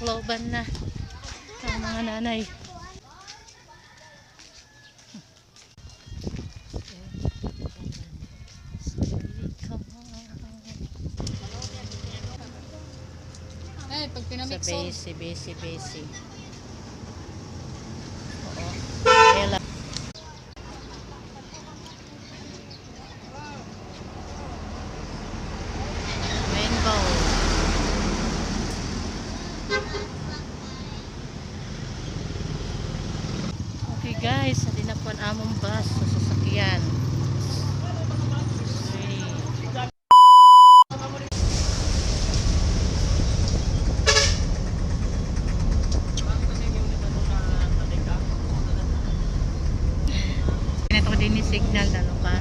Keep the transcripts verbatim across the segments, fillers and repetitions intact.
Looban na ang mga nanay. Ay, pag pinamix, busy, busy, busy. Oo. Kaya lang. Rainbow. Okay guys, adi na po an amon bus sa sasakyan. Ito din ni signal na lupa.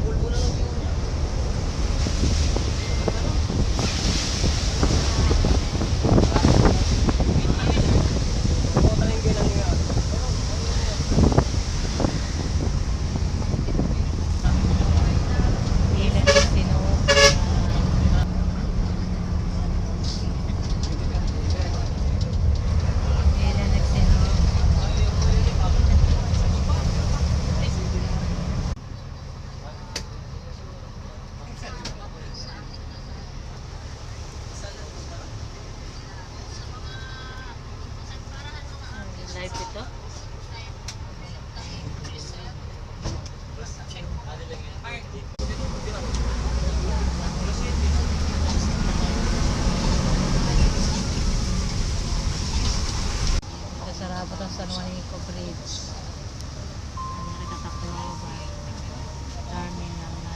Live ito? Nasarabot an San Juanico Bridge. Ano rin ang Tacloban? Terminal na.